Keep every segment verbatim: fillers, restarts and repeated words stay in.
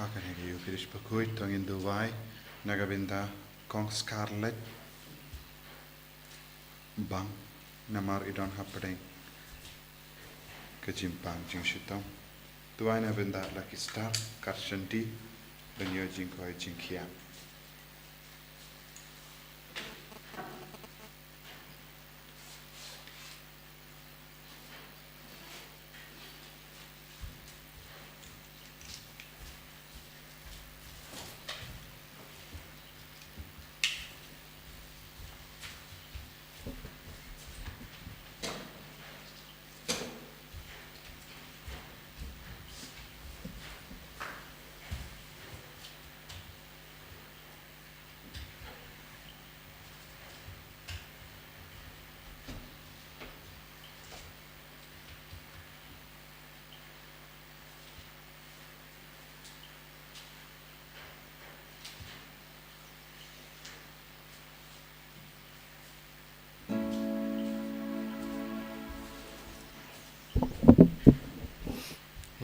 Ka hynne ka ïew parish bakhuid, to ngin duwai na ka bynta Kong Scarlett Bang, namar i don hapdeng ka jingpang jingshitom. Duwai na ka bynta Lucky Star Karshanti, ban ïoh jingkoit jingkhiah.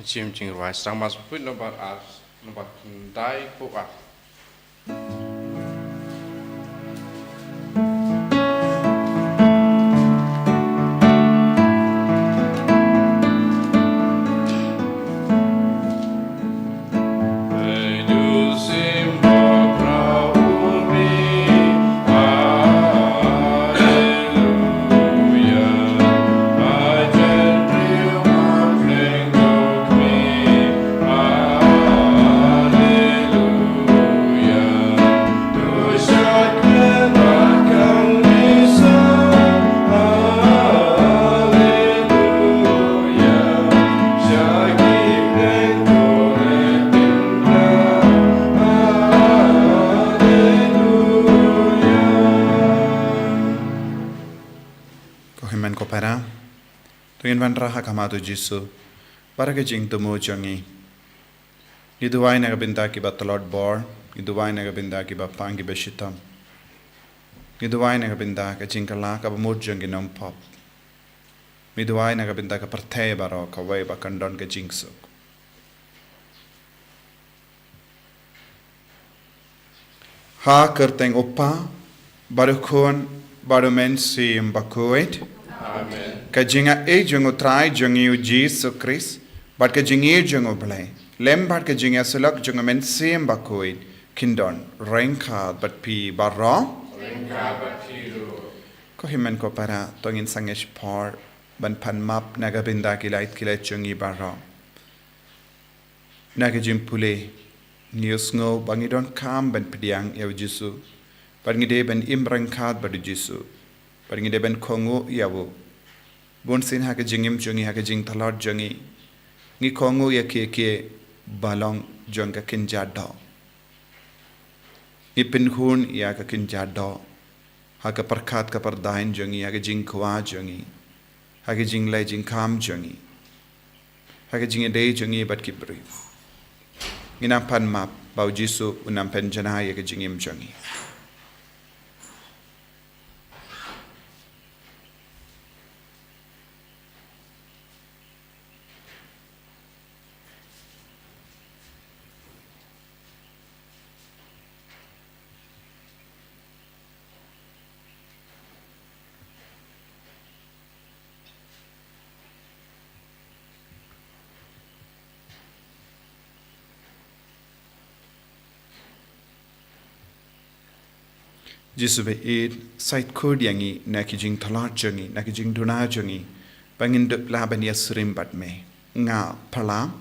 Jingim jingrwai, Sdang Mass Bakhuid nombar ar, nombar khyndai phew ar. Ko hynmen ko para, to ngin wanrah ha khmat U Jisu bad ha ka jingthmu jong ngi. Ngi duwai na ka bynta kiba tlot bor, ngi duwai na ka bynta kiba pang kiba shitom. Ngi duwai na ka bynta ka jingkylla kaba mut jong ki nongpop. Ngi duwai na ka bynta ka pyrthei baroh kawei ba kan don ka jingsuk. Ha ka kyrteng U Kpa, bad U Khun, bad U Mynsiem Bakhuid. Amen. Ka jingaiei jong U Trai jong ngi U Jisu Khrist, bad ka jingïeit jong U Blei, lem bad ka jingïasyllok jong U Mynsiem Bakhuid, kin don ryngkat bad phi baroh. Ryngkat bad phi ruh. Ko hynmen ko para, to ngin sangeh shipor ban pan map na ka bynta ki lait ki lait jong ngi baroh. Na ka jingpule, ngi ïohsngew ba ngi donkam ban pdiang ïa U Jisu, bad ngi dei ban im ryngkat bad U Jisu, bad ngi dei ban kohnguh ïa U. Bunsien ha ka jingim jong ngi, ha ka jingtlot jong ngi, ngi kohnguh ïa kiei kiei ba long jong ka kynja doh. Ngi pynhun ïa ka kynja doh ha ka pyrkhat ka pyrdaiñ jong ngi, ha ka jingkwah jong ngi, ha ka jingleh jingkham jong ngi, ha ka jingïadei jong ngi bad ki briew. Ngin nang pan map ba U Jisu un nang pynjanai ïa ka jingim jong ngi. Jisu ba ïeit, sait khuid ïa ngi na ki jingtlot jong ngi, na ki jingduna jong ngi, ba ngin dup lah ban ïasyriem bad me. Nga pyrshang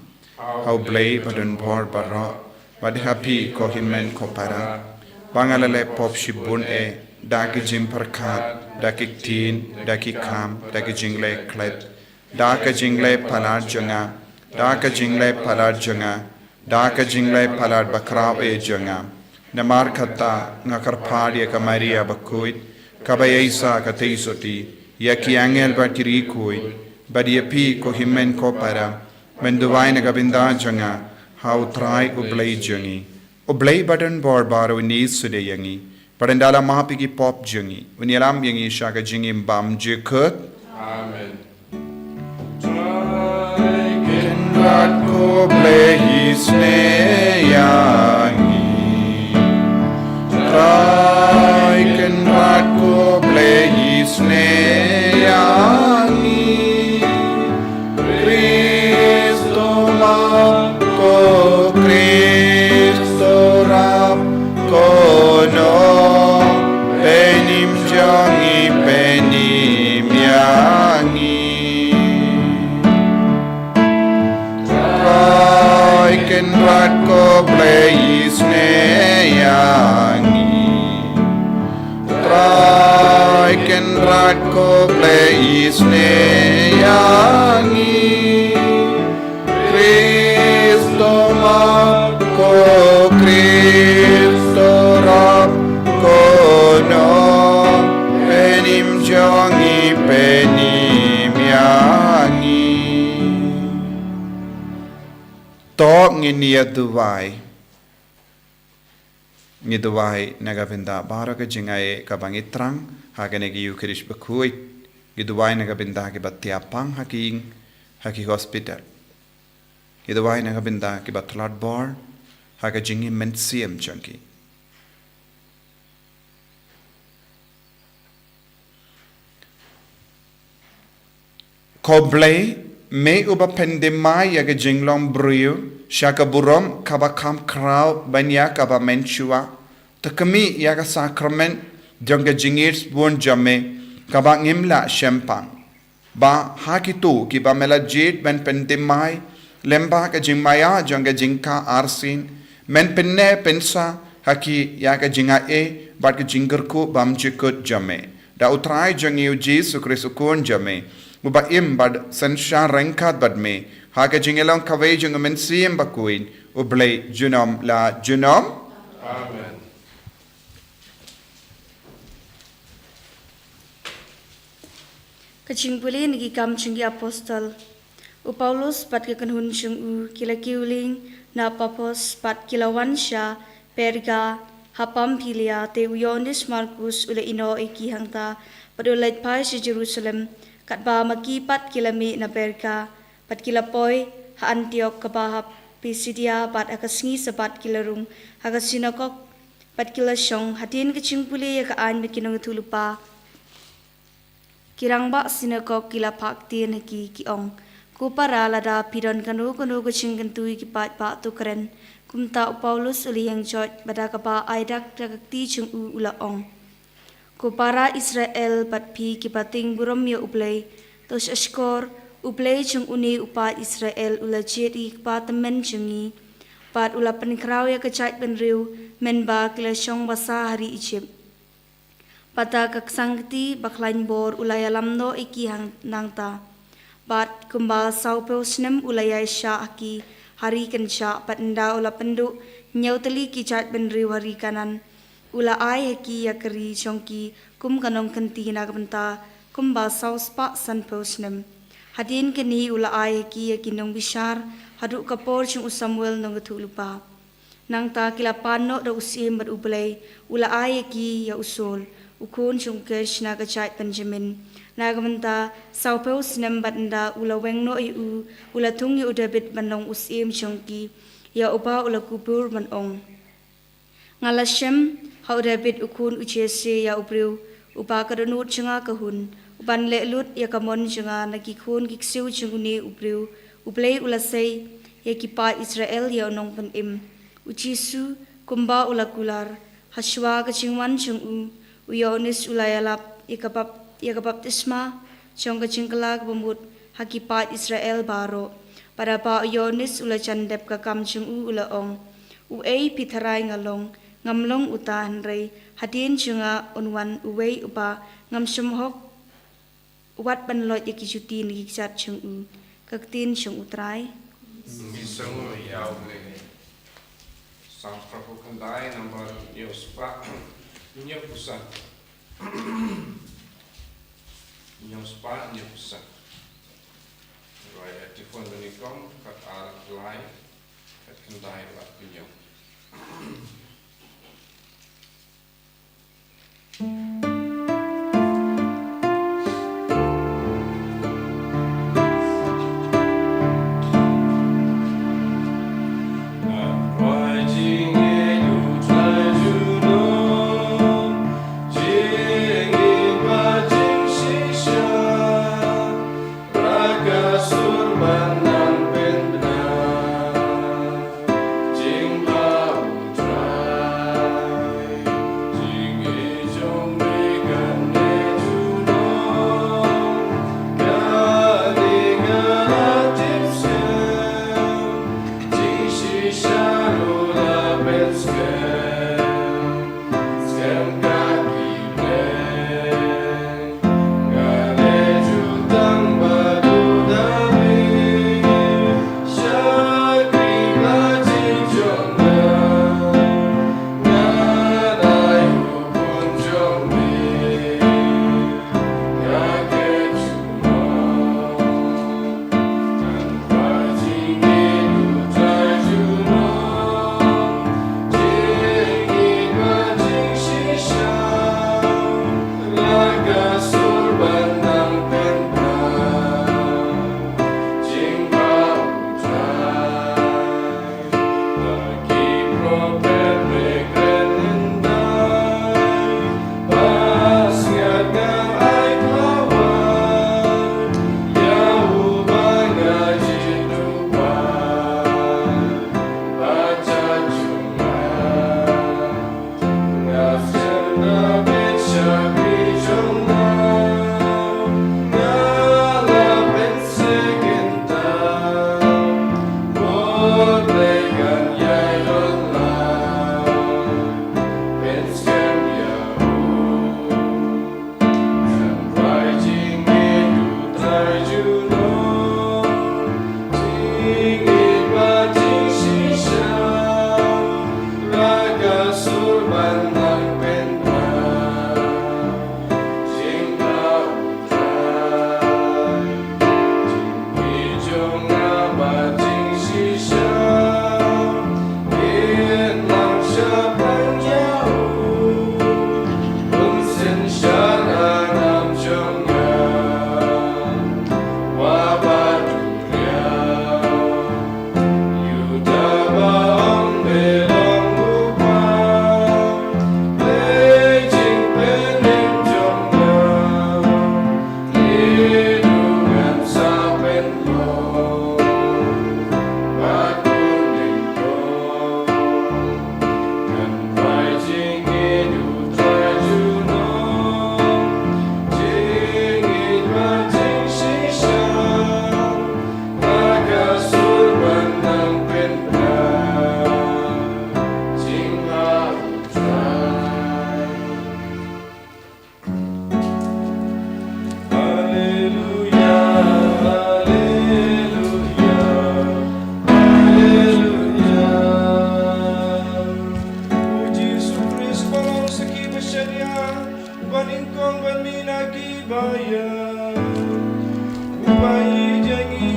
ha U Blei ba don bor baroh, bad ha phi ko hynmen ko para, ba nga la leh pop shibun eh, da ki jingpyrkhat, da ki ktien, da ki kam, da ki jingleh klet, da ka jingleh palat jong nga, da ka jingleh palat jong nga, da ka jingleh palat bakhraw eh jong nga. Namar kata nga kyrpad ïa ka Maria bakhuid, kaba ïaishah katei sotti, ïa ki angel bad ki riewkhuid, bad ïa phi ko hynmen ko para, ban duwai na ka bynta jong nga ha U Trai U Blei jong ngi. U Blei ba don bor baroh un ïohsngew ïa ngi, bad un da la map ïa ki pop jong ngi, un ïalam ïa ngi sha ka jingim bymjukut. Amen. Kynrad ko Blei, isynei Ko Blei isnei ïa ngi. Kristo ma ko Kristo rap ko no. Penim jong ngi penim ïa ngi. To ngin ïa duwai. Ngi duwai na ka bynta baroh ka jingai kaba ngi thrang ha kane ka Eucharist bakhuid. Ngi duwai na ka bynta kiba thiah pang ha ki ïing, ha ki hospital. Ngi duwai na ka bynta kiba tlot bor ha ka jingim mynsiem jong ki. Ko Blei, me uba pyndem ïa ka jinglong briew sha ka burom kaba kham khraw ban ïa kaba mynshuwa, to khmih ïa ka sakrament jong ka jingïeit bun jong me kaba ngim lah shempang. Ba ha kito kiba me la jied ban pyndem lem bad ka jingmaïa jong ka jingkha arsien, men pynneh pynsah ha ki ïa ka jingai bad ka jingkyrkhu bymjukut jong me. Da U Trai jong ngi U Jisu Khrist U Khun jong me, uba im bad synshar ryngkat bad me ha ka jingïalong kawei jong U Mynsiem Bakhuid, U Blei junom la junom. Amen. Ka jingpule na Ki Kam jong ki Apostol. U Paulus bad ka kynhun jong u ki la kiew lieng na Paphos bad ki la wan sha Perga ha Pamphylia, te u Ïoannis Markus u la ïehnoh ïa ki hangta bad u la leit phai sha Jerusalem, katba ma ki pat ki la mih na Perga. Bad ki la poi ha Antiok kaba ha Pisidia, bad ha ka sngi Sabbath ki la rung ha ka sinagog bad ki la shong. Hadien ka jingpule ïa ka aiñ bad ki nongïathuhlypa, ki rangbah sinagog ki la phah ktien ha ki, ki ong, Ko para, lada phi don kano kano ka jingkyntu ïa ki paidbah, to kren. Kumta u Paulus u la ïeng joit, bad da kaba ai dak da ka kti jong u u la ong, Ko para Israel bad phi kiba tieng burom ïa U Blei, to sngap shkor, U Blei jong une u paid Israel u la jied ïa ki kpa tymmen jong ngi, bad u la pynkhraw ïa ka jaitbynriew mynba ki la shong basa ha ri Ijipt. Bad da ka ksangkti bakhlaiñ bor u la ïalam noh ïa ki hangta. Bad kumba sawphew snem u la ïaishah ha ki ha ri kynshah, bad ynda u la pynduh hynñiew tylli ki jaitbynriew ha ri Kanaan, u la ai ha ki ïa ka ri jong ki kum ka nongkynti na ka bynta kumba saw spah sanphew snem. Hadien kane u la ai ha ki ïa ki nongbishar haduh ka por jong u Samuel nongïathuhlypa. Nangta ki la pan noh da u Syiem bad U Blei u la ai ïa ki ïa u Saul, u khun jong u Kish na ka jaid Benjamin, na ka bynta sawphew snem. Bad ynda u la weng noh ïa u, u la thung ïa u David ban long u syiem jong ki, ïa uba u la kubur ban ong, Nga la shem ha u David u khun u Jesse ïa u briew uba ka dohnud jong nga ka hun, uban leh lut ïa ka mon jong nga na ki khun ki ksiew jong une u briew. U Blei u la sei ïa ki paid Israel ïa u Nongpynim, u Jisu, kumba u la kular. Hashuwa ka jingwan jong u, u Ïoannis u la ïalap ïa ka bap-, ïa ka baptisma jong ka jingkylla kaba mut ha ki paid Israel baroh. Bad haba u Ïoannis u la jan dep ka kam jong u, u la ong, Uei phi tharai nga long? Ngam long uta, hynrei hadien jong nga un wan uwei uba ngam shym hok wat ban loit ïa ki juti na ki kjat jong u. Ka ktien jong U Trai. Ngi sngew ïa U Blei. Salm arphew khyndai, nambar hynñiew spah hynñiewphew san. Hynñiew spah hynñiewphew san. Rwai ïa Tiffon Donikom, kat ar lai, kat khyndai bad hynñiew. U Jisu Khrist ba long sakhi ba shaniah, ba nyngkong ban mih na ki ba ïap, uba ïeit ïa ngi,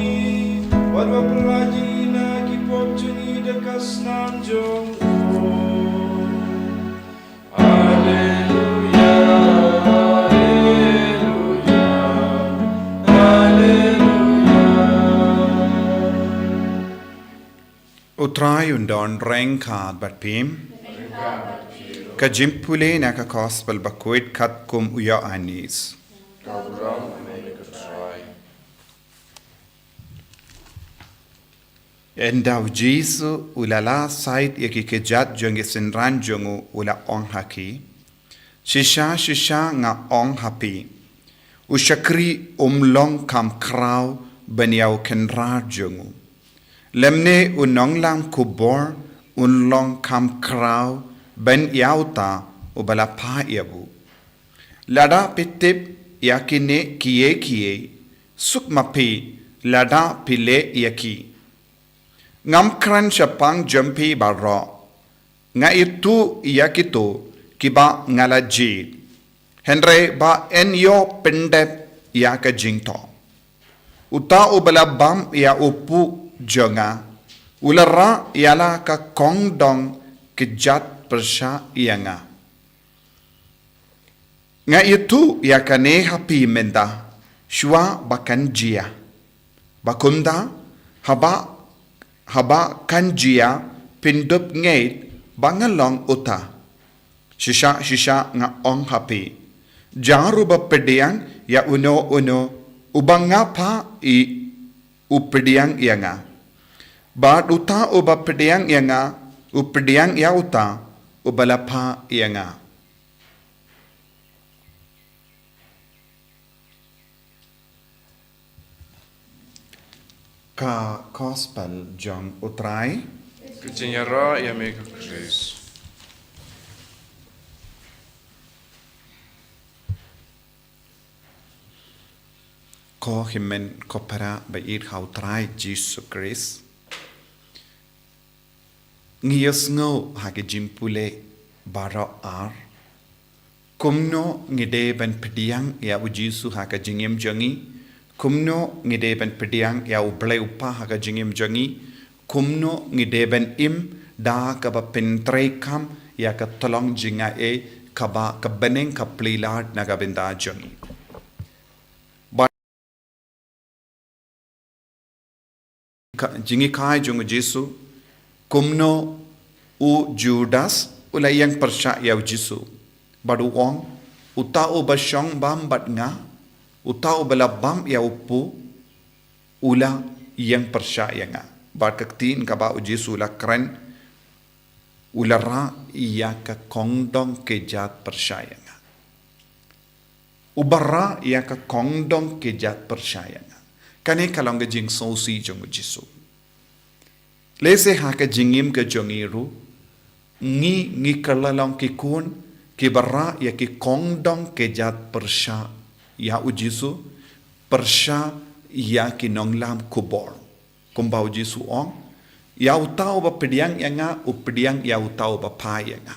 bad uba pyllait ïa ngi na ki pop jong ngi da ka snam jong u. Alleluia, alleluia, alleluia. U Trai un don ryngkat bad phi. Ka jingpule na ka Gospel Bakhuid katkum u Ïoannis. Ynda u Jisu u la lah sait ïa ki kjat jong ki synran jong u, u la ong ha ki, shisha shisha nga ong ha phi, u shakri um long kham khraw ban ïa u kynrad jong u, lymne u nonglam khubor un long kham khraw ban ïa uta uba la phah ïa u. Lada phi tip ïa kine kiei kiei, suk ma phi lada phi leh ïa ki. Ngam kren shaphang jong phi baroh, nga ithuh ïa kito kiba nga la jied. Hynrei ba yn ïoh pyndep ïa ka jingthoh. Uta uba la bam ïa u puh jong nga, u la rah ïa la ka kongdong kjat pyrshah ïa nga. Nga ithuh ïa kane ha phi mynta, shuwa ba kan jia. Ba kumta, haba, haba kan jia, phin dup ngeit ba nga long uta. Shisha shisha nga ong ha phi, jar uba pdiang ïa uno uno uba nga phah ïa u, u pdiang ïa nga. Bad uta uba pdiang ïa nga, u pdiang ïa uta uba la phah ïa nga. Ka Gospel jong u Trai. Ka jingïaroh ïa me ko Khrist. Ko hynmen ko para ba ïeit ha u Trai Jisu Khrist. Ngi ïohsngew ha ki jingpule baroh ar. Kumno ngi dei ban pdiang ïa u Jisu ha ka jingim jong ngi. Kumno ngi dei ban pdiang ïa u Blei u Kpa ha ka jingim jong ngi. Kumno ngi dei ban im da kaba pyntreikam ïa ka tyllong jingaiei kaba ka bneng ka plie lad na ka bynta jong ngi. Ba ka, jinghikai jong u Jisu, kumno u Judas u la ïeng pyrshah ïa u Jisu. Bad u ong, uta uba shong bam bad nga, uta uba la bam ïa u puh, u la ïeng pyrshah ïa nga. Bad ka ktien kaba u Jisu u la kren, u la rah ïa ka kongdong kjat pyrshah ïa nga. Uba rah ïa ka kongdong kjat pyrshah ïa nga. Kane ka long ka jingsngewsih jong u Jisu. Lehse ha ka jingim ka jong ngi ruh, ngi, ngi kylla long ki khun kiba rah ïa ki kongdong kjat pyrshah ïa u Jisu, pyrshah ïa ki nonglam khubor. Kumba u Jisu u ong, ïa uta uba pdiang ïa nga, u pdiang ïa uta uba phah ïa nga.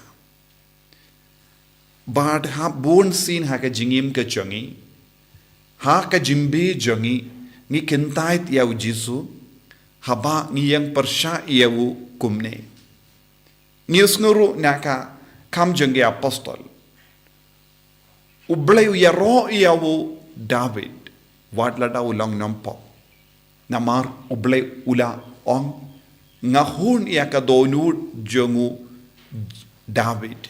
Bad ha bun sien ha ka jingim ka jong ngi, ha ka jingim jong ngi, ngi kyntait ïa u Jisu, haba ngi ïeng pyrshah ïa u kumne. Ngi ïohsngew ruh na ka Kam jong ki Apostol. U Blei u ïaroh ïa u David, wat lada u long nongpop. Namar u Blei u la ong, nga hun ïa ka dohnud jong u David.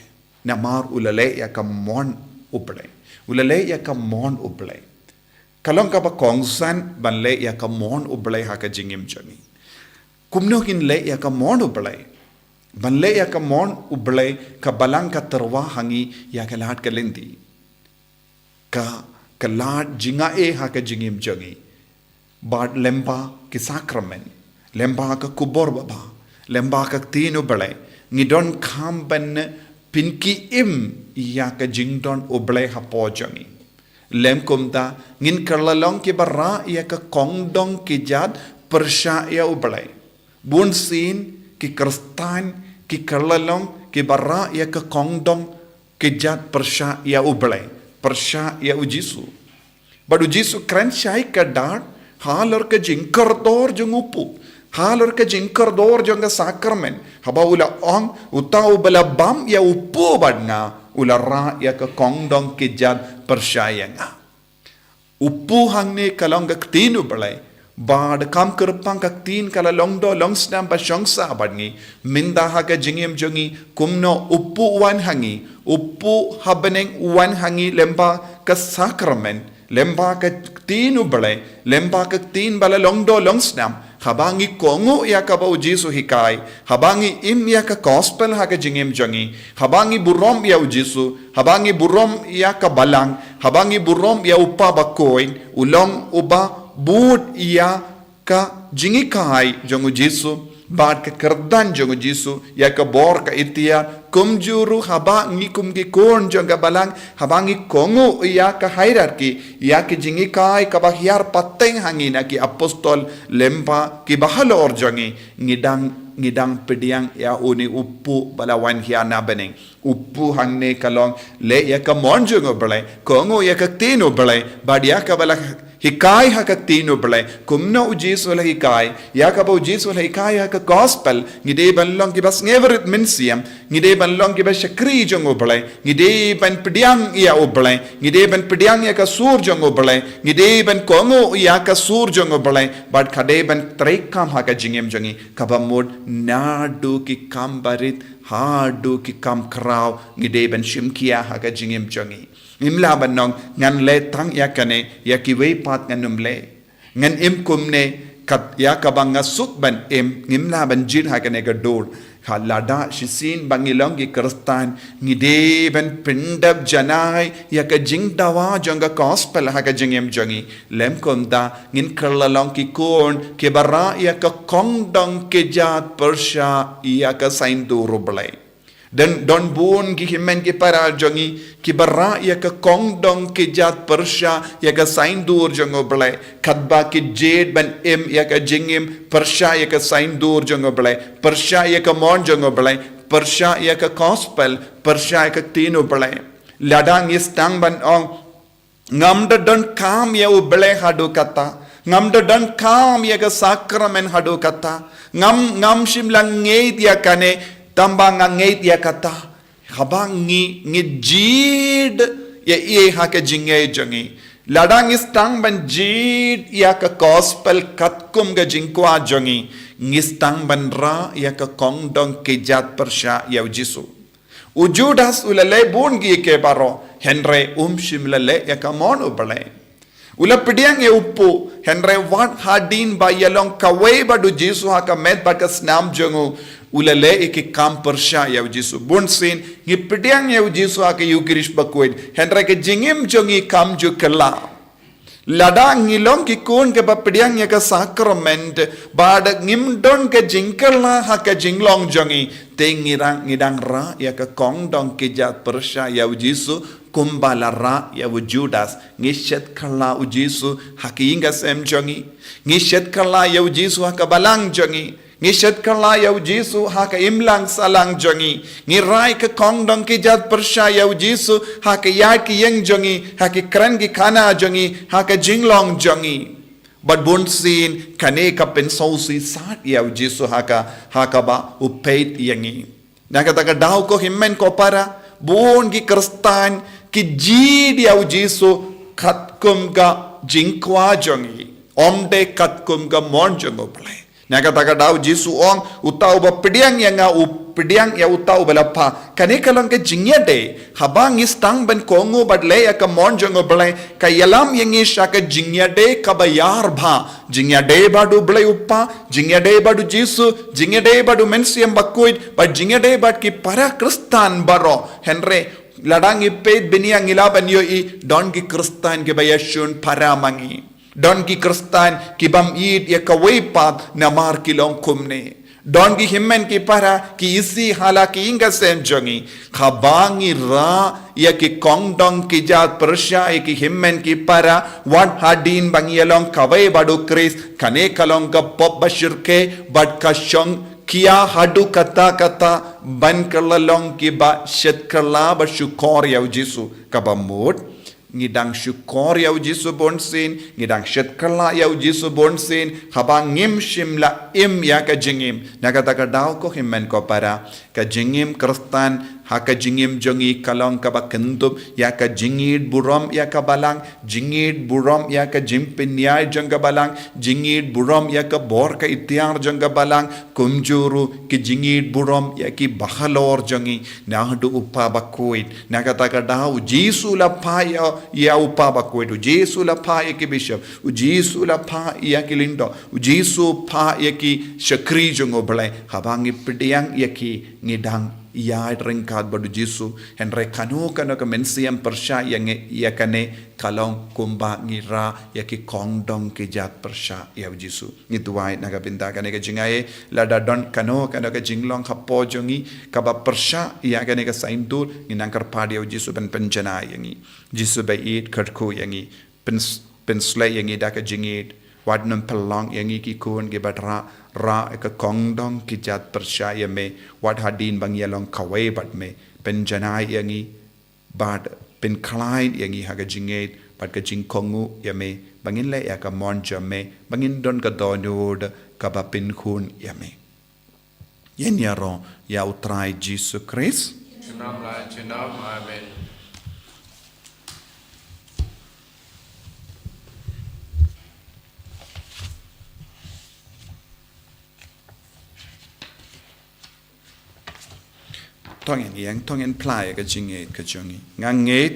Namar u la leh ïa ka mon u Blei. U la leh ïa ka mon u Blei. Ka long kaba kongsan ban leh ïa ka mon u Blei ha ka jingim jong ngi. Kumno ngin leh ïa ka mon u Blei? Ban leh ïa ka mon u Blei, ka Balang ka tyrwa ha ngi ïa ka lad ka lynti. Ka, ka lad jingaiei ha ka jingim jong ngi. Bad lyngba ki sakramen, lyngba ka khubor babha, lyngba ka ktien u Blei, ngi donkam ban pynkhie im ïa ka jingdon u Blei hapoh jong ngi. Lym kumta, ngin kylla long kiba rah ïa ka kongdong ki jait pyrshah ïa u Blei. Bun sien ki Khristan ki kylla long kiba rah ïa ka kongdong ki jait pyrshah ïa u Blei, pyrshah ïa u Jisu. Bad u Jisu u kren shai kdar halor ka jingkordor jong u Pu, halor ka jingkordor jong ka sakramen. Haba u la ong, uta uba la bam ïa u Pu bad nga, u la rah ïa ka kongdong ki jait pyrshah ïa nga. U Pu hangne ka long ka ktien u Blei. Bad kam kyrpang ka ktien ka la long doh long snam ba shong sah bad ngi. Mynta ha ka jingim jong ngi, kumno u Pu u wan ha ngi, u Pu ha bneng u wan ha ngi lyngba ka sakramen, lyngba ka ktien u Blei, lyngba ka ktien ba la long doh long snam. Haba ngi kohnguh ïa kaba u Jisu u hikai, haba ngi im ïa ka gospel ha ka jingim jong ngi, haba ngi burom ïa u Jisu, haba ngi burom ïa ka Balang, haba ngi burom ïa u Kpa Bakhuid, u long uba bud ïa ka jinghikai jong u Jisu, bad ka kyrdan jong u Jisu, ïa ka bor ka iktiar, kumjuh ruh haba ngi kum ki khun jong ka Balang, haba ngi kohnguh ïa ka hierarchy, ïa ka jinghikai kaba hiar pateng ha ngi na ki Apostol, lyngba kiba halor jong ngi, ngi dang, ngi dang pdiang ïa une u Pu ba la wan hiar na bneng. U Pu hangne ka long, leh ïa ka mon jong u Blei, kohnguh ïa ka ktien u Blei, bad ïa kaba la hikai ha ka ktien u Blei, kumno u Jisu u la hikai, ïa kaba u Jisu u la hikai ha ka gospel, ngi dei ban long kiba sngewrit mynsiem, ngi dei ban long kiba shakri jong u Blei, ngi dei ban pdiang ïa u Blei, ngi dei ban pdiang ïa ka sur jong u Blei, ngi dei ban kohnguh ïa ka sur jong u Blei, bad ka dei ban treikam ha ka jingim jong ngi, kaba mut naduh ki kam barit, haduh ki kam khraw, ngi dei ban shim khia ha ka jingim jong ngi. Ngim lah ban ong, ngan leh tang ïa kane, ïa kiwei pat ngan ym leh. Ngan im kumne, kat ïa kaba nga suk ban im, ngim lah ban jied ha kane ka dur. Ka lada shisien ba ngi long ki Khristan, ngi dei ban pyndep janai, ïa ka jingdawa jong ka gospel ha ka jingim jong ngi. Lym kumta, ngin kylla long ki khun, kiba rah ïa ka kongdong ki jait pyrshah, ïa ka saiñdur u Blei. Don, don bun ki hynmen ki para jong ngi, kiba rah ïa ka kongdong ki jait pyrshah, ïa ka saiñdur jong u Blei. Katba ki jied ban im ïa ka jingim, pyrshah ïa ka saiñdur jong u Blei. Pyrshah ïa ka mon jong u Blei. Pyrshah ïa ka gospel, pyrshah ïa ka ktien u Blei. Lada ngi sdang ban ong, ngam da donkam ïa u Blei haduh katta. Ngam da donkam ïa ka sakramen haduh katta. Ngam, ngam shym la ngeit ïa kane, tangba nga ngeit ïa katta. Haba ngi, ngi jied ïa, ïa ha ka jingngeit jong ngi. Lada ngi sdang ban jied ïa ka gospel katkum ka jingkwah jong ngi. Ngi sdang ban rah ïa ka kongdong ki jait pyrshah ïa u Jisu. U Judas u la leh bun ki ïa ki baroh, hynrei um shym la leh ïa ka mon u Blei. U la pdiang ïa u Pu, hynrei wat hadien ba ïalong kawei bad u Jisu ha ka met bad ka snam jong u, u la leh ïa ki kam pyrshah ïa u Jisu. Bun sien, ngi pdiang ïa u Jisu ha ka Eukharist bakhuid, hynrei ka jingim jong ngi kam ju kylla. Lada ngi long ki khun kiba pdiang ïa ka sakramen, bad ngim don ka jingkylla ha ka jinglong jong ngi, te ngi dang, ngi dang rah ïa ka kongdong ki jait pyrshah ïa u Jisu, kumba la rah ïa u Judas. Ngi shet kylla u Jisu ha ka ïing ka sem jong ngi. Ngi shet kylla ïa u Jisu ha ka balang jong ngi. Ngi shet kylla ïa u Jisu ha ka imlang sahlang jong ngi. Ngi rah ïa ka kongdong ki jait pyrshah ïa u Jisu ha ka ïaid ka ïeng jong ngi, ha ki kren ki khana jong ngi, ha ka jinglong jong ngi. Bad bunsien kane ka pynsngewsih sat ïa u Jisu ha ka, ha kaba u peit ïa ngi. Na kata ka daw ko hynmen ko para, bun ki Khristan ki jied ïa u Jisu katkum ka jingkwah jong ngi, ym dei katkum ka mon jong U Blei. Na kata ka daw Jisu u ong, uta uba pdiang ïa nga u pdiang ïa uta uba la phah. Kane ka long ka jingïadei. Haba ngi sdang ban kohnguh bad leh ïa ka mon jong U Blei, ka ïalam ïa ngi sha ka jingïadei kaba ïar bha. Jingïadei bad U Blei U Kpa, jingïadei bad u Jisu, jingïadei bad u Mynsiem Bakhuid, bad jingïadei bad ki para Khristan baroh. Hynrei lada ngi peit bniah ngi lah ban ïohi, don ki Khristan kiba ïashun para ma ngi. Don ki Khristan ki bym ïeit ïa kawei pat namar ki long kumne. Don ki hynmen ki para ki isih ha la ki ïing ki sem jong ngi. Haba ngi rah ïa ki kongdong ki jait pyrshah ïa ki hynmen ki para, wat hadien ba ngi ïalong kawei bad u Khrist, kane ka long ka pop ba shyrkhei bad ka shongkhia haduh katta katta ban kylla long kiba shet kylla bad shukor ïa u Jisu. Kaba mut, ngi dang shukor ïa u Jisu bunsien, ngi dang shet kylla ïa u Jisu bunsien, haba ngim shym la im ïa ka jingim. Na kata ka daw ko hynmen ko para, ka jingim Khristan ha ka jingim jong ngi ka long kaba kynthup ïa ka jingïeit burom ïa ka Balang, jingïeit burom ïa ka jingpynïaid jong ka Balang, jingïeit burom ïa ka bor ka iktiar jong ka Balang, kumjuh ruh ki jingïeit burom ïa ki bahalor jong ngi, naduh u Kpa Bakhuid. Na kata ka daw u Jisu la phah ïa, ïa u Kpa Bakhuid, u Jisu la phah ïa ki bishop, u Jisu la phah ïa ki lyngdoh, u Jisu phah ïa ki shakri jong U Blei. Haba ngi pdiang ïa ki, ngi dang ïaid ryngkat bad u Jisu. Hynrei kano kano ka mynsiem pyrshah ïa ngi ïa kane, ka long kumba ngi rah ïa ki kongdong ki jait pyrshah ïa u Jisu. Ngi duwai na ka bynta kane ka jingaiei, lada don kano kano ka jinglong hapoh jong ngi kaba pyrshah ïa kane ka saiñdur, ngi nang kyrpad ïa u Jisu ban pynjanai ïa ngi. Jisu ba ïeit, kyrkhu ïa ngi, pyns-, pynsleh ïa ngi da ka jingïeit. Wat nym pynlong ïa ngi ki khun kiba rah, rah ïa ka kongdong ki jait pyrshah ïa me, wat hadien ba ngi ïalong kawei bad me. Pynjanai ïa ngi, bad pynkhlaiñ ïa ngi ha ka jingïeit bad ka jingkohnguh ïa me, ba ngin leh ïa ka mon jong me, ba ngin don ka dohnud kaba pynkhun ïa me. Ïa ngi ïaroh ïa u Trai Jisu Khrist. Junom la junom, amen. To ngin ïeng, to ngin phla ïa ka jingïeit ka jong ngi. Nga ngeit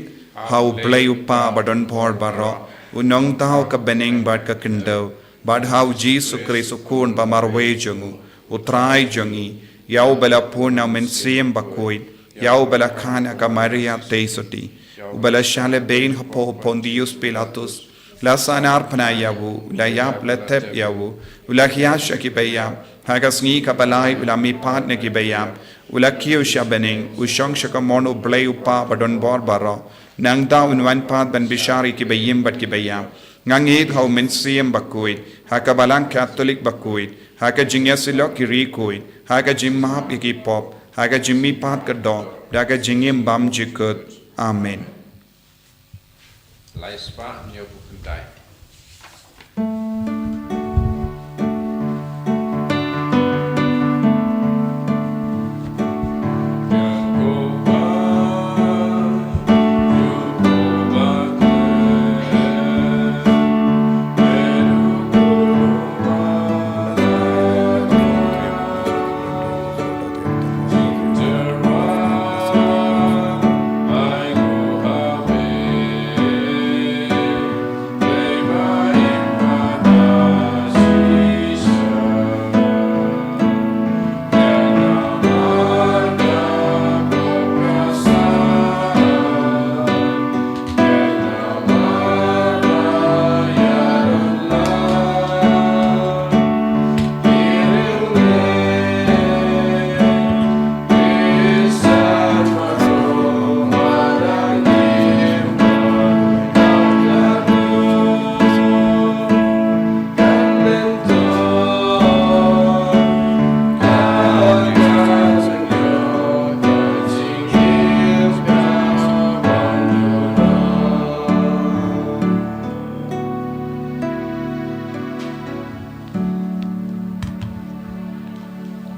ha U Blei U Kpa badonbor baroh, u nongthaw ka bneng bad ka khyndew, bad ha u Jisu Khrist u Khun ba marwei jong u, u Trai jong ngi, ïa uba la pun na u Mynsiem Bakhuid, ïa uba la kha na ka Maria Theisotti, uba la shah lehbeiñ hapoh u Pontius Pilatus, la sahnarphna ïa u, u la ïap, la thep ïa u, u la hiar sha ki baïap, ha ka sngi kaba lai u la mihpat na ki baïap, u la kiew sha bneng, u shong sha ka mon U Blei U Kpa badonbor baroh. Nangta un wan pat ban bishar ïa ki baïm bad ki baïap. Nga ngeit ha u Mynsiem Bakhuid, ha ka Balang Katholik bakhuid, ha ka jingïasyllok ki riewkhuid, ha ka jingmap ïa ki pop, ha ka jingmihpat ka doh, da ka jingim bymjukut. Amen. Lai spah, hynñiew phew khyndai.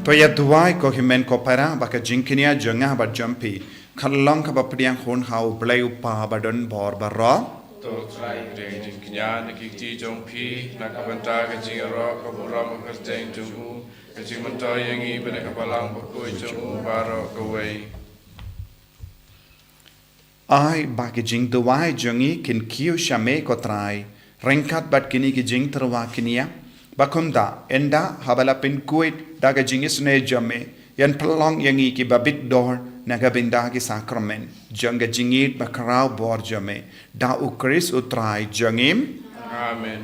To ïa duwai ko hynmen ko para ba ka jingkñia jong nga bad jong phi kan long kaba pdiang hun ha U Blei U Kpa ba don bor baroh. To Trai, pdiang jingkñia na ki kti jong phi na ka bynta ka jingïaroh ka burom ka kyrteng jong u, ka jingmyntoi ïa ngi bad na ka balang bakhuid jong u baroh kawei. Ai ba ki jingduwai jong ngi kin kiew sha me ko Trai, ryngkat bad kine ki jingtyrwa kñia. Ba kumta, ynda haba la pynkhuid da ka jingisynei jong me, ïan pynlong ïa ngi kiba bit dor na ka bynta ki sakramen jong ka jingïeit bakhraw bor jong me. Da U Khrist U Trai jong ngi. Amen.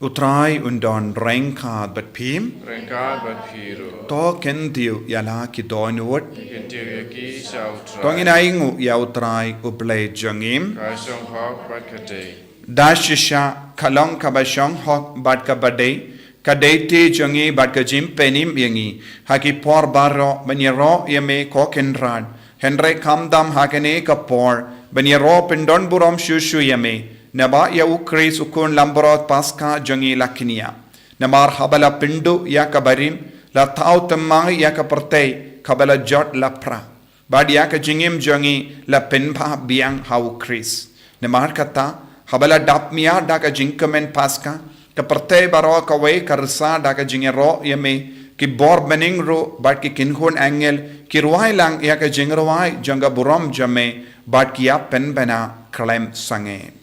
U Trai un don ryngkat bad phi. Ryngkat bad phi ruh. To kyntiew ïa la ki dohnud. Kyntiew ïa ki sha U Trai. To ngin ainguh ïa U Trai U Blei jong ngi. Ka shong hok bad ka dei. Da shisha ka long kaba shong hok bad kaba dei, ka dei te jong ngi bad ka jingpynim ïa ngi ha ki por baroh ban ïaroh ïa me ko Kynrad. Hynrei khamtam ha kane ka por ban ïaroh pyndon burom shuh shuh ïa me, naba ïa U Khrist U Khun Langbrot Paskha jong ngi la kñia. Namar haba la pynduh ïa ka barim, la thaw thymmai ïa ka pyrthei kaba la jot la pra, bad ïa ka jingim jong ngi la pynbha biang ha U Khrist. Namar kata, haba la dap miar da ka jingkmen Paskha, ka pyrthei baroh kawei ka rsa da ka jingïaroh ïa me, ki bor bneng ruh bad ki kynhun angel ki rwai lang ïa ka jingrwai jong ka burom jong me, bad ki ïa pynbna khlem sangeh.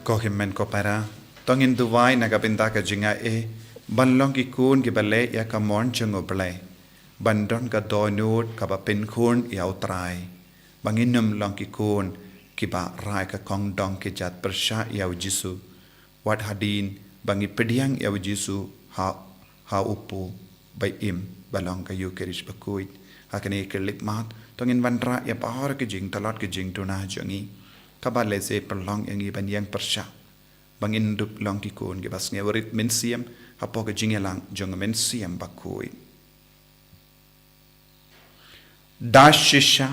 Ko hynmen ko para, to ngin duwai na ka bynta ka jingaiei ban long ki khun kiba leh ïa ka mon jong U Blei, ban don ka dohnud kaba pynkhun ïa U Trai, ba ngin ym long ki khun kiba rai ka kongdong ki jait pyrshah ïa U Jisu. Wat hadien ba ngi pdiang ïa U Jisu ha, ha u pu ba im, ba long ka Eukharist bakhuid. Ha kane ka khyllipmat, to ngin wanrah ïa baroh ki jingtlot ki jingduna jong ngi, kaba lehse pynlong ïa ngi ban ïeng pyrshah, ba ngin dup long ki khun kiba sngew rit mynsiem hapoh ka jingïalang jong U Mynsiem Bakhuid. Da shisha,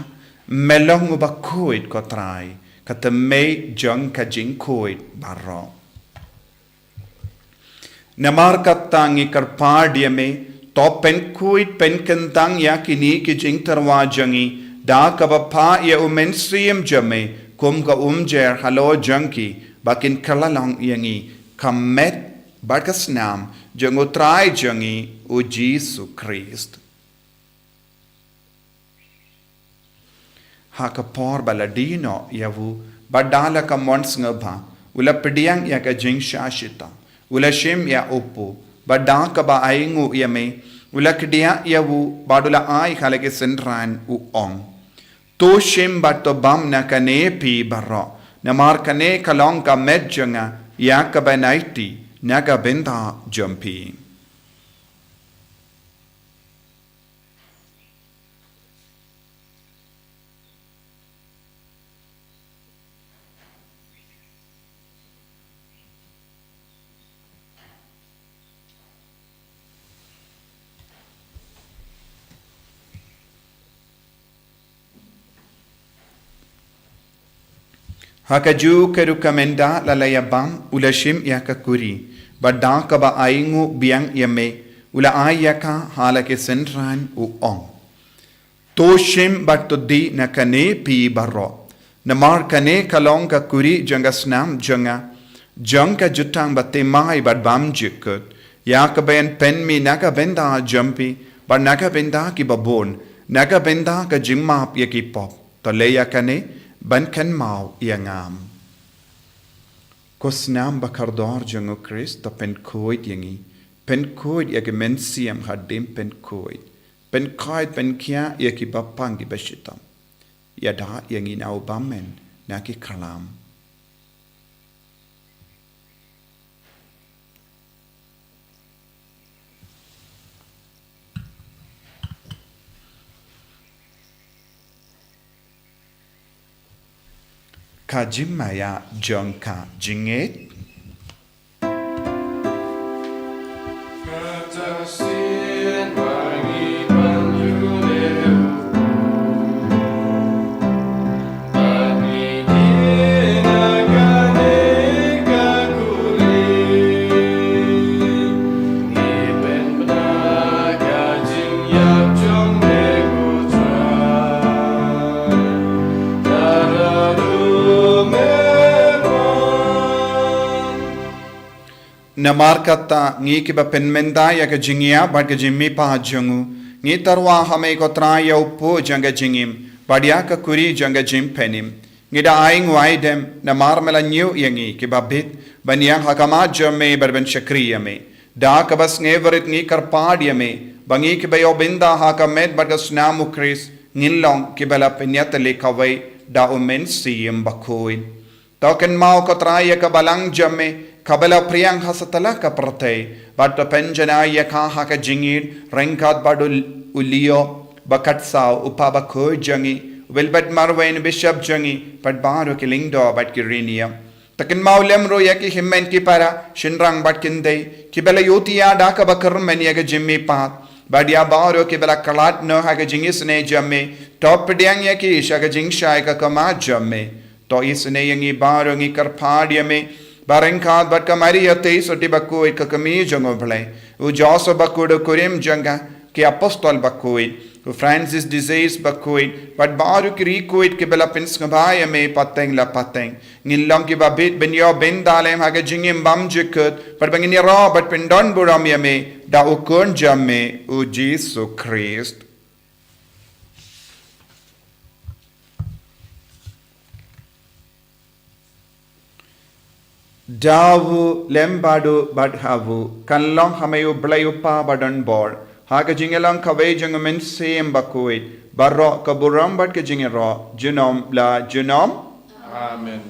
me long uba khuid ko Trai, ka tymmen jong ka jingkhuid baroh. Namar kata ngi kyrpad ïa me, to pynkhuid pynkyntang ïa kine ki jingtyrwa jong ngi da kaba phah ïa U Mynsiem jong me kum ka umjer halor jong ki, ba kin kylla long ïa ngi ka met bad ka snam jong U Trai jong ngi U Jisu Khrist. Ha ka por ba la die noh ïa u, bad da la ka mon sngewbha, u la pdiang ïa ka jingshah shitom, u la shim ïa u pu, bad da kaba ainguh ïa me, u la kdiah ïa u, bad u la ai ha la ki synran, u ong: To shim bad to bam na kane phi baroh, namar kane ka long ka met jong nga ïa kaba nai ti na ka bynta jong phi. Ha kajuh ka rukom ynda la la ïa bam, u la shim ïa ka kuri, bad da kaba ainguh biang ïa me, u la ai ïa ka ha la ki synran, u ong: To shim bad to dih na kane phi baroh. Namar kane ka long ka kuri jong ka snam jong nga, jong ka jutang ba thymmai bad bymjukut. Ïa kaba yn pynmih na ka bynta jong phi bad na ka bynta ki babun, na ka bynta ka jingmap ïa ki pop. To leh ïa kane ban kynmaw ïa nga. Ko snam ba kordor jong U Khrist, to pynkhuid ïa ngi. Pynkhuid ïa ki mynsiem hadien pynkhuid. Pynkhuid pynkhiah ïa ki bapang ki bashitom. Ïada ïa ngi na u bymmen na ki khlam. Ka jingmaïa jong ka jingngeit. Namar kata, ngi kiba pynmynta ïa ka jingïap bad ka jingmihpat jong u, ngi tyrwa ha me ko Trai ïa u puh jong ka jingim bad ïa ka kuri jong ka jingpynim. Ngi da ai nguai dem, namar me la ñiew ïa ngi kiba bit ban ïeng ha khmat jong me bad ban shakri ïa me. Da kaba sngewrit ngi kyrpad ïa me ba ngi kiba ïoh bynta ha ka met bad ka snam U Khrist, ngin long kiba la pynïatylli kawei da U Mynsiem Bakhuid. To kynmaw ko Trai ïa ka balang jong me kaba la phriang ha satlak ka pyrthei, bad to pynjanai ïa ka ha ka jingïeit ryngkat bad u, u Leo ba khatsaw, u Papa Bakhuid jong ngi, u Wilbert Marwein, u Bishop jong ngi, bad baroh ki lyngdoh bad ki riewniam. To kynmaw lem ruh ïa ki hynmen ki para, shynrang bad kynthei kiba la ïohthiah da kaba kyrmen ïa ka jingmihpat, bad ïa baroh kiba la khlad noh ha ka jingisynei jong me. To pdiang ïa ki sha ka jingshai ka khmat jong me. To isynei ïa ngi baroh, ngi kyrpad ïa me ba ryngkat bad ka Maria Theisotti Bakhuid, ka Kmie jong U Blei, u Joseph Bakhuid, u kurim jong ka, ki Apostol Bakhuid, u Francis de Sales Bakhuid, bad baroh ki riewkhuid kiba la pynsngewbha ïa me pateng la pateng, ngin long kiba bit ban ïoh bynta lem ha ka jingim bymjukut, bad ba ngin ïaroh bad pyndonburom ïa me da u Khun jong me, u Jisu Khrist. Da u, lem bad u, bad ha u, kan long ha me U Blei U Kpa badonbor, ha ka jingïalang kawei jong U Mynsiem Bakhuid, baroh ka burom bad ka jingïaroh, junom la junom. Amen.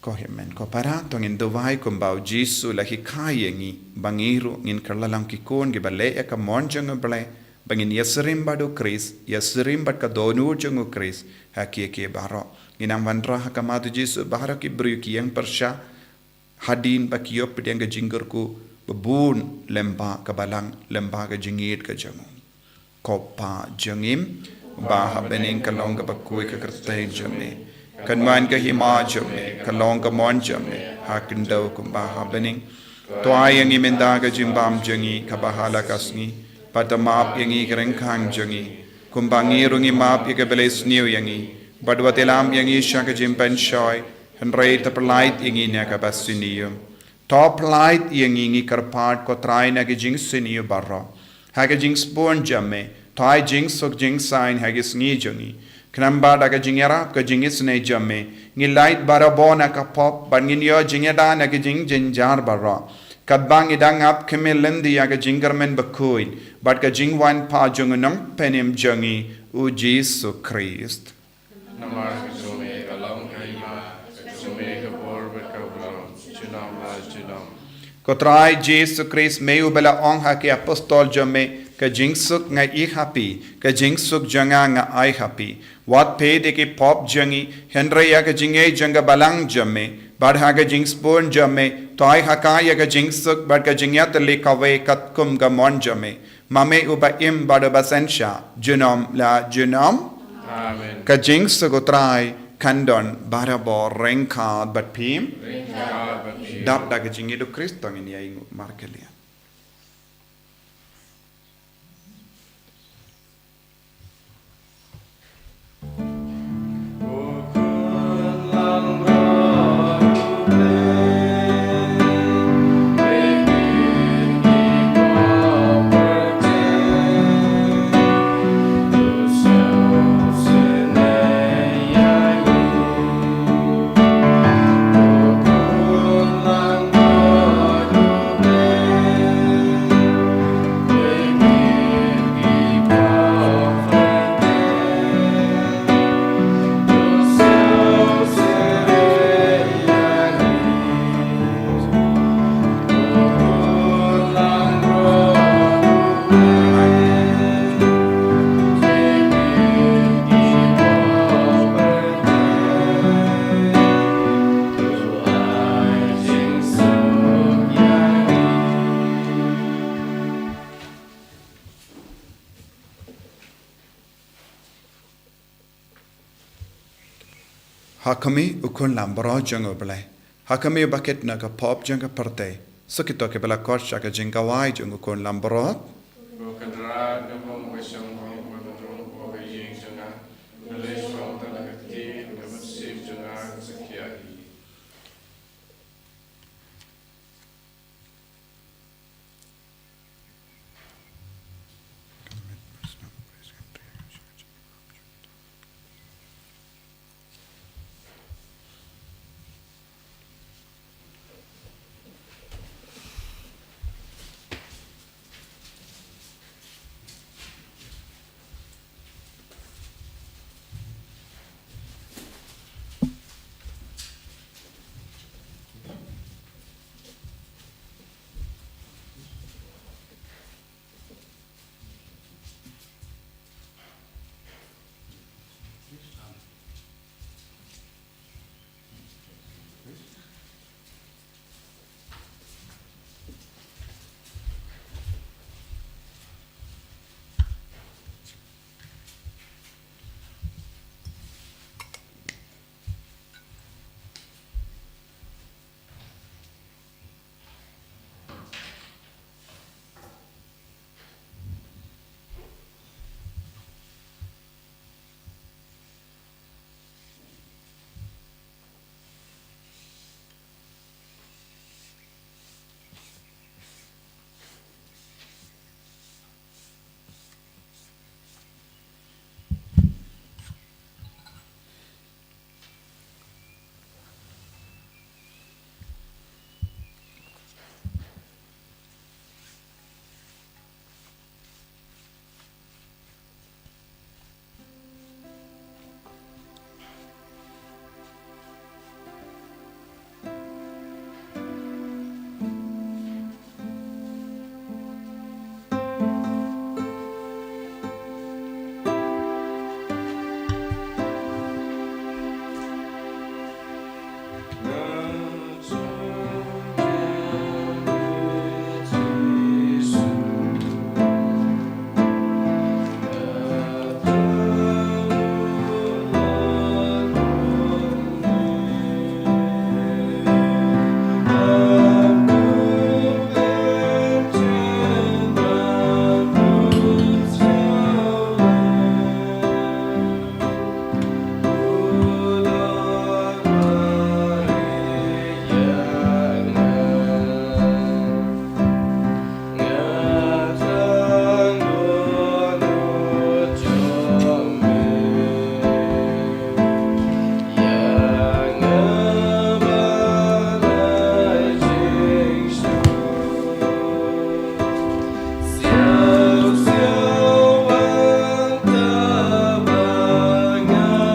Ko hynmen ko para, to ngin duwai kumba u Jisu u la hikai ïa ngi, ba ngi ruh ngin kylla long ki khun kiba leh ïa ka mon jong U Blei, ba ngin ïasyriem bad u Khrist, ïasyriem bad ka dohnud jong u Khrist ha kiei kiei baroh. Ngin nang wanrah ha khmat u Jisu, baroh ki briew ki ïeng pyrshah, hadien ba ki ïoh pdiang ka jingkyrkhu, ba bun lem bad ka balang, lem bad ka jingïeit ka jong u. Ko Kpa jong ngi uba ha bneng, ka long kaba khuid ka kyrteng jong me. Kan wan ka hima jong me, ka long ka mon jong me ha khyndew kumba ha bneng. To ai ïa ngi mynta ka jingbam jong ngi kaba ha la ka sngi. Bad to map ïa ngi ki ryngkang jong ngi, kumba ngi ruh ngi map ïa kiba la isniew ïa ngi. Bad wat ïalam ïa ngi sha ka jingpynshoi, hynrei to pyllait ïa ngi na kaba sniew. To pyllait ïa ngi, ngi kyrpad ko Trai, na ki jingsniew baroh. Ha ka jingsbun jong me, to ai jingsuk jingsaiñ ha ki sngi jong ngi. Khnang ba da ka jingïarap ka jingisynei jong me, ngin lait barabor na ka pop, bad ngin ïoh jingïada na ki jingjynjar baroh. Katba ngi dang ap khmih lynti ïa ka jingkyrmen bakhuid bad ka jingwan pat jong u Nongpynim jong ngi, u Jisu Khrist. Namar ka jong me ka long ka hima, ka jong me ka bor bad ka burom, junom la junom. Ko Trai Jisu Khrist, me uba la ong ha ki apostol jong me, ka jingsuk nga ai ha phi, ka jingsuk jong nga nga ai ha phi. Wat peit ïa ki pop jong ngi, hynrei ïa ka jingngeit jong ka balang jong me, bad ha ka jingsbun jong me, to ai ha ka ïa ka jingsuk bad ka jingïatylli kawei katkum ka mon jong me. Ma me uba im bad uba synshar, junom la junom. Amen. Ka jingsuk u Trai kan don barabor ryngkat bad phi. Ryngkat bad phi. Dap da ka jingïeit u Khrist, to ngin ïa ainguh markylliang. A Kmie, u Khun lambaroh jong U Blei, ha Kmie ba kit na ka pop jong ka pyrthei, sa kito kiba la khot sha ka jingkawei jong u Khun lambaroh. Ko Kynrad, nga bym shym ong ba ka rung ko ka ïing jong nga, balei shwa tang da ka kti ka mynsiem jong nga ka sa khia hi.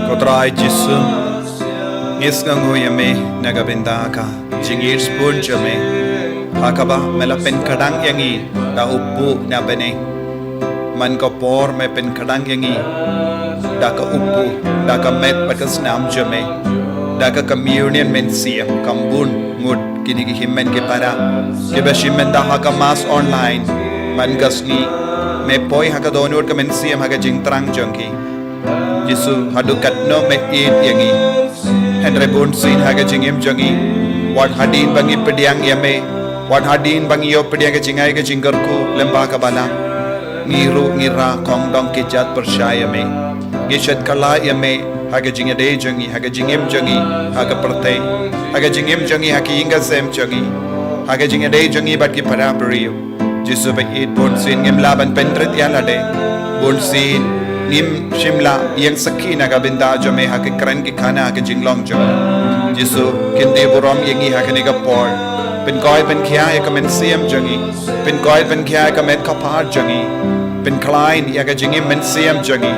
Ko Trai Jisu, ngi sngewnguh ïa me na ka bynta ka jingïeit sbun jong me, ha kaba me la pynkdang ïa ngi da u buh na bneng. Man ka por me pynkdang ïa ngi da ka u buh, da ka met bad ka snam jong me, da ka communion mynsiem, kam bun ngut kine ki hynmen ki para kiba shim mynta ha ka mass online. Man ka sngi me poi ha ka dohnud ka mynsiem ha ka jingthrang jong ki. Jisu, haduh katno me ïeit ïa ngi. Hynrei bunsien ha ka jingim jong ngi, wat hadien ba ngi pdiang ïa me, wat hadien ba ngi ïoh pdiang ka jingai ka jingkyrkhu lyngba ka balang, ngi ruh ngi rah khongdong ki jait pyrshah ïa me. Ngi shet kylla ïa me ha ka jingïadei jong ngi, ha ka jingim jong ngi ha ka pyrthei, ha ka jingim jong ngi ha ka ïing ka sem jong ngi, ha ka jingïadei jong ngi bad ki para briew. Jisu ba ïeit, bunsien ngim lah ban pynrit ïa lade. Bunsien ngim shym lah ïeng sakhi na ka bynta jong me ha ki kren ki khana ha ka jinglong jong me. Jisu, kyntiew burom ïa ngi ha kane ka por. Pynkoit pynkhia ïa ka mynsiem jong ngi. Pynkoit pynkhia ïa ka met ka phad jong ngi. Pynkhlaiñ ïa ka jingim mynsiem jong ngi.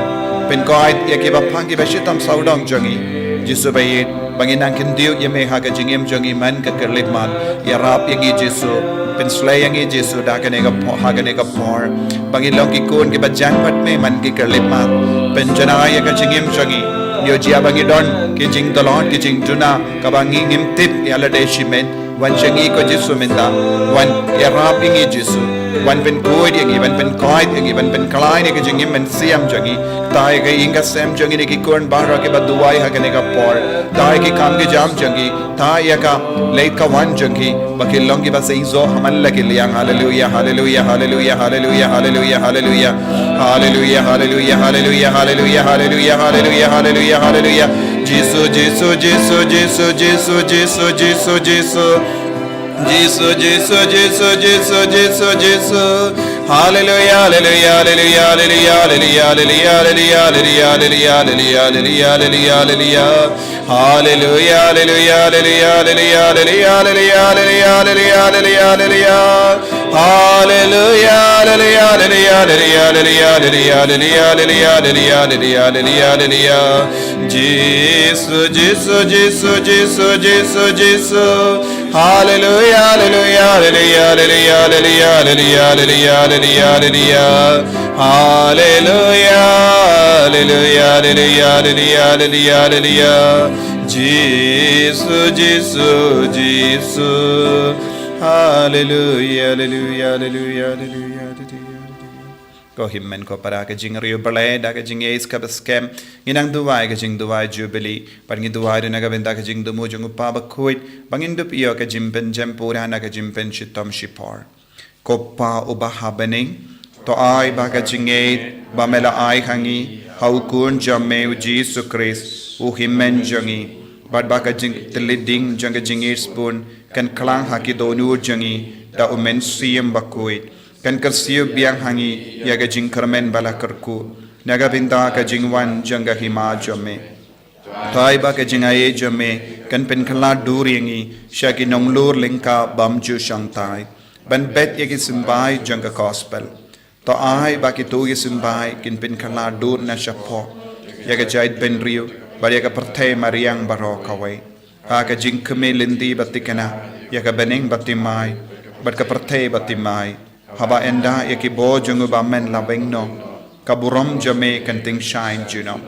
Pynkoit ïa kiba phang kiba shitom sawdong jong ngi. Jisu ba ïeit, ba ngin nang kyntiew ïa me ha ka jingim jong ngi man ka khyllipmat. Ïarap ïa ngi Jisu. Pynshlei ïa ngi Jisu da kane ka por, ha kane ka por. Ba ngin long ki khun kiba jan bad me man ka khyllipmat. Pynjanai ïa ka jingim jong ngi. Ïoh jia ba ngi don ki jingtlot, ki jingduna kaba ngi ngim tip ïa lade shimet. Wan sha ngi ko Jisu mynta. Wan ïarap ïa ngi Jisu. Wan pynkhuid ïa ngi, wan pynkoit ïa ngi, wan pynkhlaiñ ïa ka jingim mynsiem jong ngi. Kta ïa ka ïing ka sem jong ngi ne ki khun baroh kiba duwai ha kane ka por. Kta ïa ki kam ki jam jong ngi. Kta ïa ka leit ka wan jong ngi. Ba kin long kiba seisoh ha man la ki liang. Haleluia, haleluia, haleluia, haleluia, haleluia, haleluia. Haleluia, haleluia, haleluia, haleluia, haleluia, haleluia, haleluia, haleluia. Jisu, Jisu, Jisu, Jisu, Jisu, Jisu, Jisu. Jisu, Jisu, Jisu, Jisu, Jisu, Jisu. Haleluia, haleluia, haleluia, haleluia, haleluia, haleluia, haleluia, haleluia, haleluia, haleluia, haleluia, haleluia. Haleluia, haleluia, haleluia, haleluia, haleluia, haleluia, haleluia, haleluia, haleluia. Haleluia, haleluia, haleluia, haleluia, haleluia, haleluia, haleluia, haleluia, haleluia, haleluia, haleluia. Jisu, Jisu, Jisu, Jisu, Jisu, Jisu. Haleluia, haleluia, haleluia, haleluia, haleluia, haleluia, haleluia, haleluia. Haleluia, haleluia, haleluia, haleluia, haleluia, haleluia. Jisu, Jisu, Jisu. Haleluia, haleluia, haleluia, haleluia, haleluia. Ko hynmen ko para ka jingriewblei da ka jingïeit kaba skhem. Ngi nang duwai ka jingduwai Jubili. Bad ngi duwai ruh na ka bynta ka jingthmu jong u Kpa Bakhuid. Ba ngin dup ïoh ka jingpynjem pura na ka jingpynshitom shipor. Ko Pa uba ha bneng, to ai ba ka jingïeit ba me la ai ha ngi ha u Khun jong me u Jisu Khrist, u hynmen jong ngi, bad ba ka jingtylli ding jong ka jingïeit sbun kan khlang ha ki dohnud jong ngi da u Mynsiem Bakhuid, kan kyrsiew biang ha ngi ïa ka jingkyrmen ba la kyrkhu na ka bynta ka jingwan jong ka Hima jong me. To ai ba ka jingaiei jong me kan pynkylla dur ïa ngi sha ki nonglur lyngkha bym ju shongthait ban bet ïa ki symbai jong ka gospel. To ai ba kito ki symbai kin pynkylla dur na shapoh ïa ka jaitbynriew bad ïa ka pyrthei mariang baroh kawei, ha ka jingkmen lynti ba thikna ïa ka bneng ba thymmai bad ka pyrthei ba thymmai, haba ynda ïa ki bor jong u Bymman la weng noh, ka burom jong me kan tyngshaiñ junom.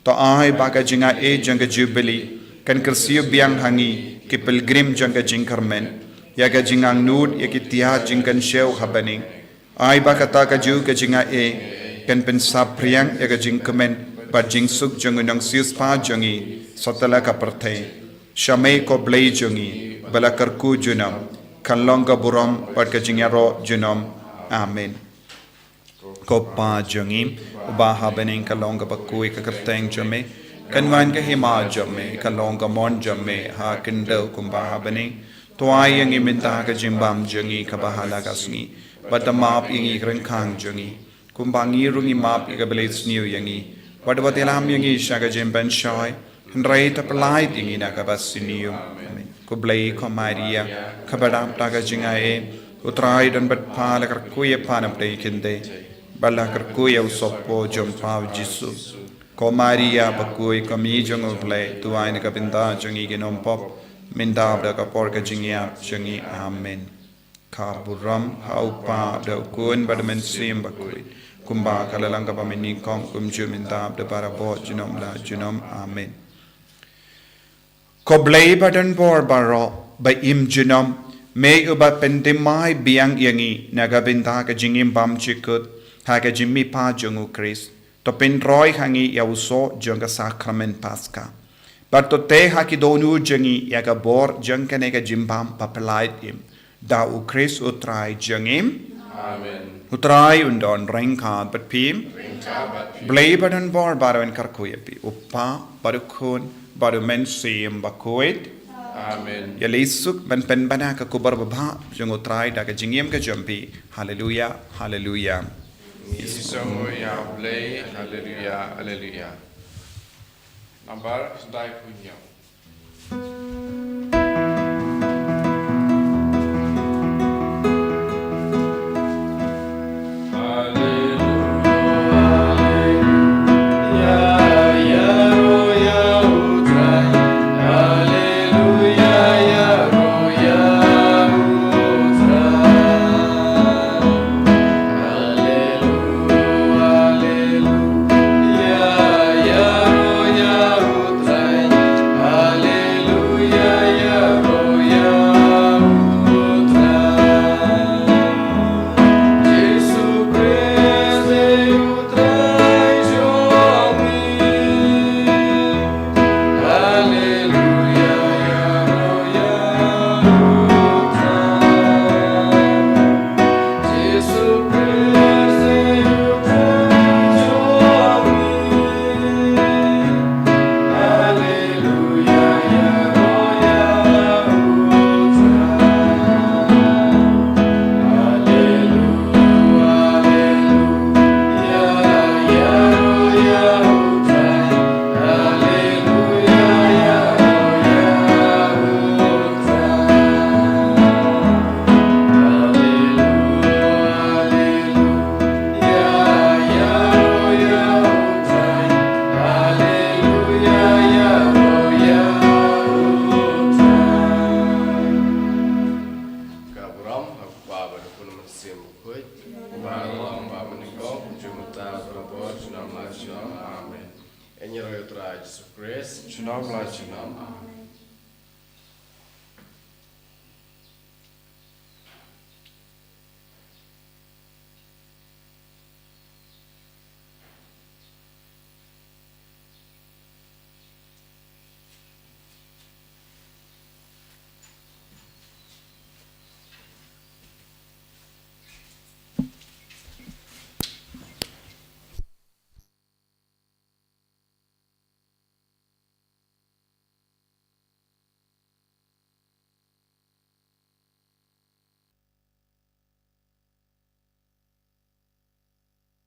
To ai ba ka jingaiei jong ka Jubili kan kyrsiew biang ha ngi ki pilgrim jong ka jingkyrmen ïa ka jingangnud ïa ki tiar jingkynshew ha bneng. Ai ba kata kajuh ka jingaiei kan pynsaphriang ïa ka jingkmen bad jingsuk jong u nongsiewspah jong ngi satlak ka pyrthei. Sha me ko Blei jong ngi ba la kyrkhu junom, kan long ka burom bad ka jingïaroh junom. Amen. Ko Pa jong ngi uba ha bneng, kan long kaba khuid ka kyrteng jong me, kan wan ka hima jong me, kan long ka mon jong me ha khyndew kumba ha bneng. To ai ïa ngi mynta ka jingbam jong ngi kaba ha la ka sngi, bad to map ïa ngi ki ryngkang jong ngi, kumba ngi ruh ngi map ïa kiba leh sniew ïa ngi, bad wat ïalam ïa ngi sha ka jingpynshoi, hynrei to pyllait ïa ngi na kaba sniew. Amen. Khublei ko Maria, kaba dap da ka jingaiei, u Trai u don bad pha, la kyrkhu ïa pha na pdeng ki kynthei, bad la kyrkhu ïa u sohpop jong pha u Jisu. Ko Maria bakhuid, ko Mei jong u Blei, duwai na ka bynta jong ngi ki nongpop, mynta bad ha ka por ka jingïap jong ngi. Amen. Ka burom ha u Kpa, da u Khun bad u Mynsiem Bakhuid, kumba ka la long kaba mynnyngkong, kumjuh mynta bad barabor, junom la junom. Amen. Ko Blei ba don bor baroh, ba im junom, me uba pynthymmai biang ïa ngi na ka bynta ka jingim bym jukut ha ka jingmihpat jong u Khrist, to pynroi ha ngi ïa u soh jong ka sakramen Paska, bad to teh ha ki dohnud jong ngi ïa ka bor jong kane ka jingbam ba pyllait im, da u Khrist u Trai jong ngi. Amen. U Trai un don ryngkat bad phi. Ryngkat bad phi. Blei ba don bor baroh un kyrkhu ïa phi, u Kpa, bad u Khun, bad u Mynsiem Bakhuid. Amen. Ïa lei suk ban pynbna ka khubor babha jong u Trai da ka jingim ka jong phi. Haleluia, haleluia. Ngi sngew ïa u Blei, haleluia, haleluia. Nambar khyndai phew hynñiew. Ram ha u Kpa bad ha u Mynsiem Bakhuid, uba long bad mynnyngkong, jong mynta bad barabor, junom la junom. Amen. Ïa ngi ruh ïa u Trai Jisu Khrist. Junom la junom. Amen.